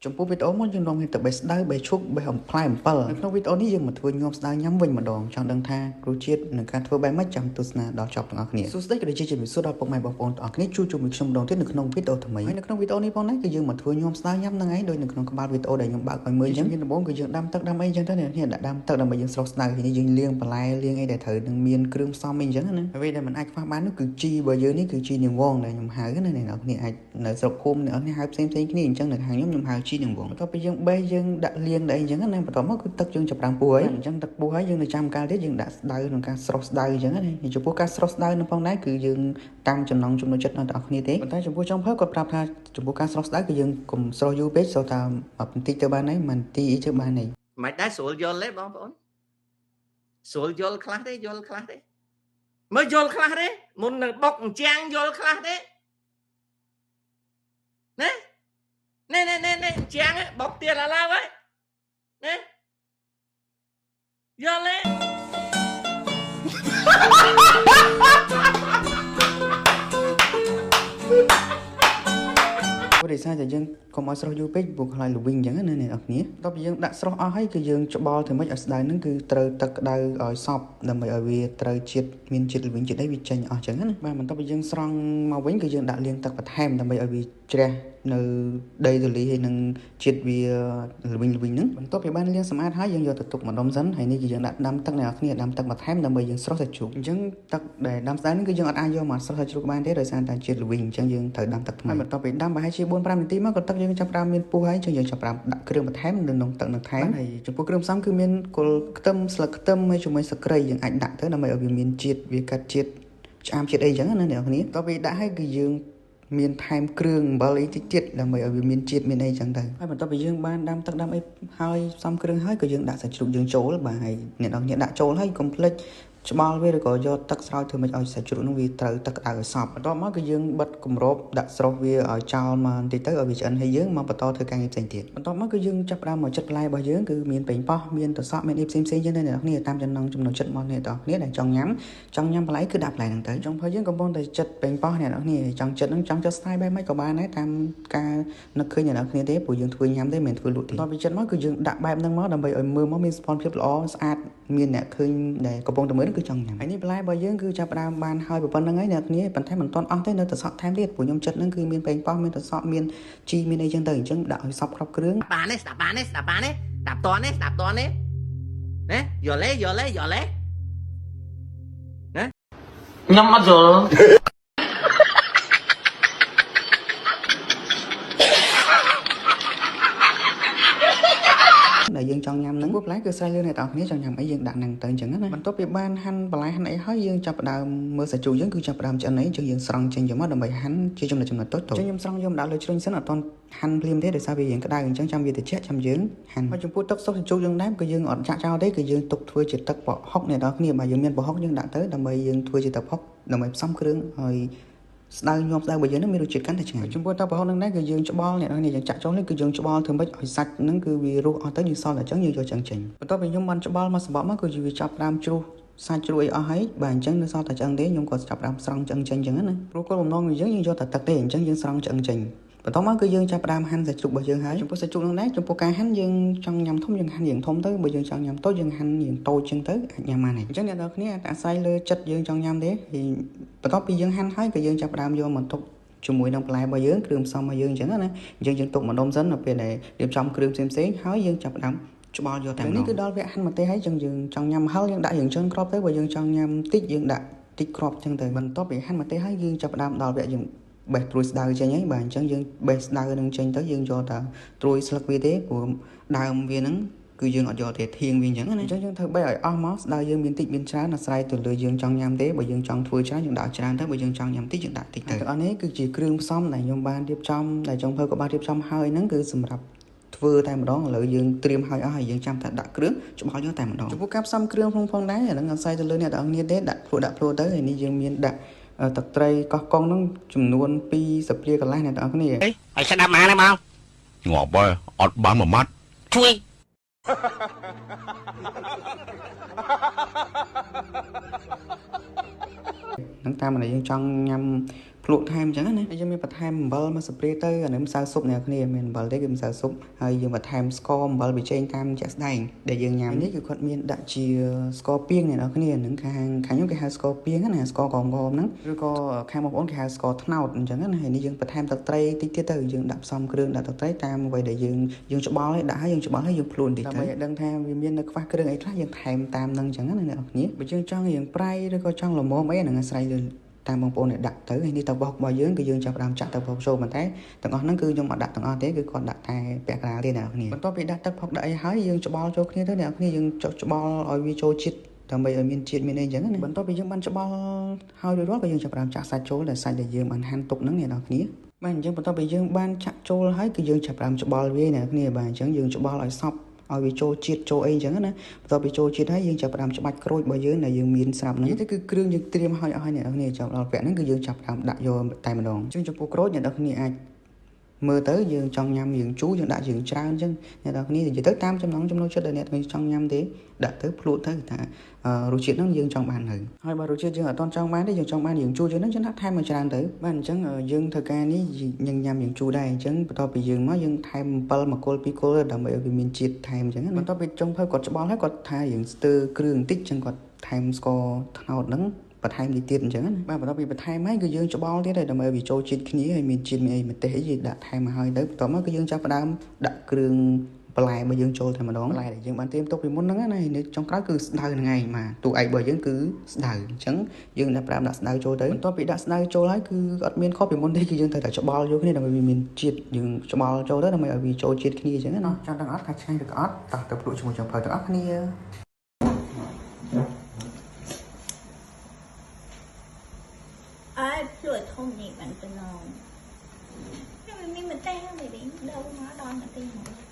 ចំពោះវីដេអូមុនយើងនាំគ្នាទៅបេះស្ដៅបេះឈូកបេះអំផ្លែអំពិលនៅក្នុងវីដេអូនេះយើងមកធ្វើញាំស្ដៅញ៉ាំវិញម្ដងចង់ដឹងថារសជាតិនិងការធ្វើបែបម៉េចចាំទស្សនាដល់ចប់ទាំងអស់គ្នាសួស្តីក៏ដូចជាជំរាបសួរដល់ពុកម៉ែបងប្អូនទាំងអស់គ្នាជួបជាមួយខ្ញុំម្ដងទៀតនៅក្នុងវីដេអូថ្មីហើយនៅក្នុងវីដេអូនេះផងដែរគឺយើងមកធ្វើញាំស្ដៅញ៉ាំហ្នឹងឯងដោយនៅក្នុងក្បាលវីដេអូដែលខ្ញុំបើកឲ្យមើលអញ្ចឹងដំបូងគឺយើងដាំទឹកដាំអីអញ្ចឹងទៅអ្នកនេះដាក់ដាំទឹកដើម្បីយើងស្រុះស្ដៅហើយនេះយើងលាងបន្លែលាងអីដែលត្រូវនឹងមានគ្រឿងផ្សំអីអញ្ចឹងណាអ្វីដែលមិនអាចខ្វះបាននោះគឺជីរបស់យើងនេះគឺជីនាងវងដែលខ្ញុំហៅណាអ្នកនរគ្នាអាចនៅស្រុកភូមិអ្នកនរគ្នាហៅផ្សេងផ្សេងគ្នាអញ្ចឹងនៅខាងខ្ញុំខ្ញុំហៅជីនាងវងបន្ទាប់ពីយើងបេះយើងដាក់លាងដាក់អីអញ្ចឹងណាបន្ទាប់មកគឺទឹកយើងចាប់ផ្ដើមពុះហើយអញ្ចឹងទឹកពុះហើយយើងនៅចាំកាលទៀតយើងដាក់ស្ដៅក្នុងការស្រុះស្ដៅអញ្ចឹងណាចំពោះការស្រុះស្ដៅនៅផងដែរគឺយើងតាមចំណង់ចំណូលចិត្តដល់អ្នកគ្នាទេប៉ុន្តែចំពោះចុងភៅគាត់ប្រាប់ថាចំពោះការស្រុះស្ដៅគឺយើងកុំស្រុះយូរពេកស្រុះតាមបន្តិចទៅបានហើយមិនទីអីទៅបានហើយ មិនដែរស្រួលយល់ទេបងប្អូនស្រួលយល់ខ្លះទេយល់ខ្លះទេមើលយល់ខ្លះទេមុននឹងបុកអញ្ចាំងយល់ខ្លះទេណានេះនេះនេះនេះអញ្ចាំងបុកទៀតឥឡូវហើយណាយល់ទេ ព្រោះដោយសារតែយើងកុំឲ្យស្រុះយូរពេកព្រោះខ្លាចល្វីងអញ្ចឹងណាអ្នកនរគ្នាដល់ពេលយើងដាក់ស្រុះអស់ហើយគឺយើងច្បល់ធ្វើម៉េចឲ្យស្ដៅហ្នឹងគឺត្រូវទឹកក្តៅឲ្យសព្វដើម្បីឲ្យវាត្រូវជាតិមានជាតិល្វីងជាតិអីវាចេញអស់អញ្ចឹងណាបាទបន្ទាប់ពីយើងស្រង់មកវិញគឺយើងដាក់លាងទឹកបន្ថែមដើម្បីឲ្យវាជ្រះនៅដីធូលីហើយនឹងជាតិវាល្វីងល្វីងហ្នឹងបន្ទាប់ពីបានលាងសម្អាតហើយយើងយកទៅទុកម្ដុំសិនហើយនេះគឺយើងដាក់ដាំទឹកអ្នកនរគ្នាដាំទឹកបន្ថែមដើម្បីយើងស្រុះសាច់ជ្រូកអញ្ចឹងទឹកដែលដាំស្ដៅហ្នឹងគឺយើងអត់អាចយកមកស្រុះសាច់ជ្រូកបានទេដោយសារតែជាតិល្វីងអញ្ចឹងយើងត្រូវដាំទឹកថ្មីហើយបន្ទាប់ពីដាំប្រហែលជា4 5នាទីមកក៏ទឹកយើងចាប់ផ្ដើមមានពុះហើយអញ្ចឹងយើងចាប់ផ្ដើមដាក់គ្រឿងបន្ថែមនៅក្នុងទឹកនឹងថែមហើយចំពោះគ្រឿងផ្សំគឺមានគល់ខ្ទឹមស្លឹកខ្ទឹមហើយជាមួយស្លឹកគ្រៃយើងអាចដាក់ទៅដើម្បីឲ្យវាមានជាតិវាកាត់ជាតិឆ្អាមជាតិអីអញ្ចឹងណាអ្នកនរគ្នាបន្ទាប់ពីដាក់ហើយគឺយើងមានថែមគ្រឿងអំបិលអីតិចទៀតដើម្បីឲ្យវាមានជាតិមានអីចឹងទៅហើយបន្ទាប់ពីយើងបានដាំទឹកដាំអីហើយផ្សំគ្រឿងហើយក៏យើងដាក់សាច់ជ្រូកយើងចូលបាទហើយអ្នកនរគ្នាដាក់ចូលហើយកុំភ្លេចច្បល់វាឬក៏យកទឹកស្រោចធ្វើម៉េចឲ្យសាច់ជ្រូកនោះវាត្រូវទឹកក្តៅឲ្យសព្វបន្ទាប់មកគឺយើងបិទគម្របដាក់ស្រុះវាឲ្យចោលមកបន្តិចទៅឲ្យវាឆ្អិនហើយយើងមកបន្តធ្វើការងារផ្សេងទៀតបន្ទាប់មកគឺយើងចាប់ផ្ដើមមកចិត្តបន្លែរបស់យើងគឺមានប៉េងប៉ោះមានត្រសក់មានអីផ្សេងផ្សេងចឹងទៅអ្នកនរគ្នាតាមចំណង់ចំណូលចិត្តរបស់អ្នកនរគ្នាដែលចង់ញ៉ាំចង់ញ៉ាំបន្លែគឺដាក់បន្លែហ្នឹងទៅចង់ភើយើងកំពុងតែចិត្តប៉េងប៉ោះអ្នកនរគ្នាចង់ចិត្តហ្នឹងចង់ចិត្ត style បែបម៉េចក៏បានដែរតាមការនឹកឃើញអ្នកនរគ្នាទេព្រោះយើងធ្វើញ៉ាំទេមិនមែនធ្វើលក់ទេបន្ទាប់ពីចិត្តមកគឺយើងដាក់បែបហ្នឹងមកដើម្បីឲ្យមើលមកមានសោភ័ណភាពល្អស្អាតមានអ្នកឃើញដែលកំពុងតែមើលគឺចង់ញ៉ាំហើយនេះបន្លែរបស់យើងគឺចាប់ផ្ដើមបានហើយប៉ុណ្្នឹងហើយអ្នកគ្នាប៉ុន្តែមិនទាន់អស់ទេនៅត្រសក់ថែមទៀតព្រោះខ្ញុំចិត្តហ្នឹងគឺមានប៉េងប៉ោះមានត្រសក់មានជីមានអីចឹងទៅអញ្ចឹងដាក់ឲ្យសព្វគ្រប់គ្រឿង បានទេស្ដាប់បានទេស្ដាប់បានទេស្ដាប់តទេស្ដាប់តទេណាយល់ទេយល់ទេយល់ទេណា ខ្ញុំអត់យល់ ដែលយើងចង់ញ៉ាំហ្នឹងព្រោះបន្លែគឺស្រេចលើអ្នកទាំងអស់គ្នាចង់ញ៉ាំអីយើងដាក់ហ្នឹងទៅអញ្ចឹងណាបន្ទាប់ពីបានហាន់បន្លែហាន់អីហើយយើងចាប់ផ្ដើមមើលសាច់ជ្រូកយើងគឺចាប់ផ្ដើមឆ្អិនអីអញ្ចឹងយើងស្រង់ចេញយកមកដើម្បីហាន់ជាចំណិតចំណិតតូចៗអញ្ចឹងខ្ញុំស្រង់យកមកដាក់លើជ្រុញសិនអត់ទាន់ហាន់ភ្លាមទេដោយសារវារៀងក្តៅអញ្ចឹងចាំវាត្រជាក់ចាំយើងហាន់ហើយចំពោះទឹកស៊ុបសាច់ជ្រូកយើងដែរគឺយើងអត់ចាក់ចោលទេគឺយើងទុកធ្វើជាទឹកប្រហុកអ្នកទាំងអស់គ្នាបើយើងមានប្រហុកយើងដាក់ទៅដើម្បីយើងធ្វើជាទឹកប្រហុកដើម្បីផ្សំគ្រឿងឲ្យស្ដៅញាំស្ដៅរបស់យើងនឹងមានរសជាតិកាន់តែឆ្ងាញ់ចំពោះទឹកប្រហុកនឹងដែរគឺយើងច្បល់អ្នកនរគ្នាយើងចាក់ចូលនេះគឺយើងច្បល់ធ្វើម៉េចឲ្យសាច់ហ្នឹងគឺវារស់អស់ទៅយើងសល់តែអញ្ចឹងយើងយកឆ្អឹងចេញបន្ទាប់ពីខ្ញុំបានច្បល់មកសម្បកមកគឺវាចាប់ផ្ដើមជ្រុះសាច់ជ្រុះអីអស់ហើយបាទអញ្ចឹងនៅសល់តែឆ្អឹងទេខ្ញុំក៏ចាប់ផ្ដើមស្រង់ឆ្អឹងចេញអញ្ចឹងណាព្រោះគោលបំណងរបស់យើងយើងយកតែទឹកទេអញ្ចឹងយើងស្រង់ឆ្អឹងចេញបន្ទាប់មកគឺយើងចាប់ផ្ដើមហាន់សាច់ជ្រូករបស់យើងហើយចំពោះសាច់ជ្រូកនឹងដែរចំពោះការហាន់យើងចង់ញ៉ាំធំយើងហាន់រៀងធំទៅបើយើងចង់ញ៉ាំតូចយើងហាន់រៀងតូចជាងទៅអាចញ៉ាំបានហើយអញ្ចឹងអ្នកនរគ្នាអាចអាស្រ័យលើចិត្តយើងចង់ញ៉ាំទេហើយបន្ទាប់ពីយើងហាន់ហើយក៏យើងចាប់ផ្ដើមយកមកទុកជាមួយនឹងបន្លែរបស់យើងគ្រឿងផ្សំរបស់យើងអញ្ចឹងណាអញ្ចឹងយើងទុកម្ដុំសិនដល់ពេលដែលរៀបចំគ្រឿងផ្សេងៗហើយយើងចាប់ផ្ដើមច្បល់យកតែម្ដងនេះគឺដល់វគ្គហាន់ម្ទេសហើយអញ្ចឹងយើងចង់ញ៉ាំហឹរយើងដាក់យើងច្រើនគ្រាប់ទៅបើយើងចង់ញ៉ាំតិចយើងដាក់តិចគ្រាប់អញ្ចឹងទៅបន្ទាប់ពីហាន់ម្ទេសហើយយើងចាប់ផ្ដើមដល់វគ្គយើងបេះត្រួយស្ដៅចេញហើយបាទអញ្ចឹងយើងបេះស្ដៅនឹងចេញទៅយើងយកតែត្រួយស្លឹកវាទេព្រោះដើមវាហ្នឹងគឺយើងអត់យកទេធៀងវាអញ្ចឹងណាអញ្ចឹងយើងត្រូវបេះឲ្យអស់មកស្ដៅយើងមានតិចមានច្រើនអាស្រ័យទៅលើយើងចង់ញ៉ាំទេបើយើងចង់ធ្វើច្រើនយើងដាក់ច្រើនទៅបើយើងចង់ញ៉ាំតិចយើងដាក់តិចទៅទាំងអស់នេះគឺជាគ្រឿងផ្សំដែលខ្ញុំបានរៀបចំដែលចុងភៅក៏បានរៀបចំហើយហ្នឹងគឺសម្រាប់ធ្វើតែម្ដងឥឡូវយើងត្រៀមហើយអស់ហើយយើងចាំតែដាក់គ្រឿងច្បល់យកតែម្ដងចំពោះការផ្សំគ្រឿងផងដែរអាហ្នឹងអាស្រ័យទៅលើអ្នកទាំងអស់គ្នាទេដាក់ភ្លក់ដាក់ភ្លក់ទៅហើយនេះយើងមានដាក់ទឹកត្រីកោះកុងហ្នឹងចំនួន2ស្លាបព្រាកន្លះអ្នកទាំងអស់គ្នា ហើយស្ដាប់មកណាបង ងាប់ហើយអត់បានមួយម៉ាត់ ជួយ ហ្នឹងតាមដែលយើងចង់ញ៉ាំ ភ្លក់ថែមអញ្ចឹងណាហើយយើងមានបន្ថែមអំបិលមកស្ព្រាទៅអានេះម្សៅស៊ុបអ្នកគ្នាមានអំបិលទេគឺម្សៅស៊ុបហើយយើងបន្ថែមស្ករអំបិលប៊ីចេងតាមជាក់ស្ដែងដែលយើងញ៉ាំនេះគឺគាត់មានដាក់ជាស្ករពាងអ្នកគ្នានឹងខាងខាងខ្ញុំគេហៅស្ករពាងណាស្ករកងងហ្នឹងឬក៏ខាងបងប្អូនគេហៅស្ករត្នោតអញ្ចឹងណាហើយនេះយើងបន្ថែមទឹកត្រីតិចទៀតទៅយើងដាក់ផ្សំគ្រឿងដាក់ទឹកត្រីតាមអ្វីដែលយើងយើងច្បល់ហើយដាក់ហើយយើងច្បល់ហើយយើងភ្លួនតិចទៅដើម្បីឲ្យដឹងថាវាមាននៅខ្វះគ្រឿងអីខ្លះយើងថែមតាមនឹងអញ្ចឹងណាអ្នកគ្នាបើយើងចង់រៀងប្រៃឬក៏ចង់ល្មមអីហ្នឹងអាស្រ័យលើតាមបងប្អូនអ្នកដាក់ទៅហើយនេះតបោះរបស់យើងគឺយើងចាប់ផ្ដើមចាក់ទៅផុកចូលប៉ុន្តែទាំងអស់ហ្នឹងគឺខ្ញុំអត់ដាក់ទាំងអស់ទេគឺគាត់ដាក់តែពាក់កណ្ដាលទេអ្នកគ្នាបន្ទាប់ពីដាក់ទឹកផុកដាក់អីហើយយើងច្បល់ចូលគ្នាទៅអ្នកគ្នាយើងចុកច្បល់ឲ្យវាចូលជាតិដើម្បីឲ្យមានជាតិមានអីអញ្ចឹងណាបន្ទាប់ពីយើងបានច្បល់ហើយរួចរាល់ក៏យើងចាប់ផ្ដើមចាក់សាច់ចូលដែលសាច់ដែលយើងបានហាន់ទុកហ្នឹងអ្នកគ្នាបាទអញ្ចឹងបន្ទាប់ពីយើងបានចាក់ចូលហើយគឺយើងចាប់ផ្ដើមច្បល់វាអ្នកគ្នាបាទអញ្ចឹងយើងច្បល់ឲ្យសព្វឲ្យវាចូលជាតិចូលអីអញ្ចឹងណាបន្ទាប់ពីចូលជាតិហើយយើងចាប់ផ្ដើមច្បាច់ក្រូចរបស់យើងដែលយើងមានស្រាប់ហ្នឹងទៅគឺគ្រឿងយើងត្រៀមឲ្យអស់ហើយអ្នកនរចាប់ដល់ពាក់ហ្នឹងគឺយើងចាប់ផ្ដើមដាក់យកតែម្ដងអញ្ចឹងចំពោះក្រូចអ្នកនរគ្នាអាចមើលទៅយើងចង់ញ៉ាំយើងជូរយើងដាក់យើងច្រើនអញ្ចឹងអ្នកនរគ្នានិយាយទៅតាមចំណង់ចំណូលចិត្តដែលអ្នកគ្នាចង់ញ៉ាំទេដាក់ទៅភ្លក់ទៅថារសជាតិហ្នឹងយើងចង់បានហើយហើយបើរសជាតិយើងអត់ទាន់ចង់បានទេយើងចង់បានយើងជូរជាងហ្នឹងយើងដាក់ថែមមកច្រើនទៅបាទអញ្ចឹងយើងធ្វើការនេះយើងញ៉ាំយើងជូរដែរអញ្ចឹងបន្ទាប់ពីយើងមកយើងថែម7មកគល់2គល់ដើម្បីឲ្យវាមានជាតិថែមអញ្ចឹងបន្ទាប់ពីចុងភៅគាត់ច្បល់ហើយគាត់ថាយើងស្ទើរគ្រឿងបន្តិចអញ្ចឹងគាត់ថែមស្ករត្នោតហ្នឹងបន្ថែមនេះទៀតអញ្ចឹងណាបាទបន្ទាប់ពីបន្ថែមហើយគឺយើងច្បល់ទៀតហើយដើម្បីឲ្យវាចូលជាតិគ្នាហើយមានជាតិមានអីម្ទេសអីយើងដាក់ថែមមកហើយទៅបន្ទាប់មកគឺយើងចាប់ផ្ដើមដាក់គ្រឿងបន្លែរបស់យើងចូលតែម្ដងបន្លែដែលយើងបានត្រៀមទុកពីមុនហ្នឹងណានៅចុងក្រោយគឺស្ដៅហ្នឹងឯងបាទតួឯករបស់យើងគឺស្ដៅអញ្ចឹងយើងដាក់ប្រាំដាក់ស្ដៅចូលទៅបន្ទាប់ពីដាក់ស្ដៅចូលហើយគឺអត់មានខុសពីមុនទេគឺយើងត្រូវតែច្បល់យកគ្នាដើម្បីវាមានជាតិយើងច្បល់ចូលទៅដើម្បីឲ្យវាចូលជាតិគ្នាអញ្ចឹងណាចង់ដឹងអត់ថាឆ្ងាញ់ឬក៏អត់តោះទៅភ្លក់ជាមួយចុងភៅទាំងអស់គ្នា អើភ្លួចធំនេះបានទៅនងខ្ញុំមានម្ទេសហ្នឹងវិញដូរមកដល់ម្ទេសមក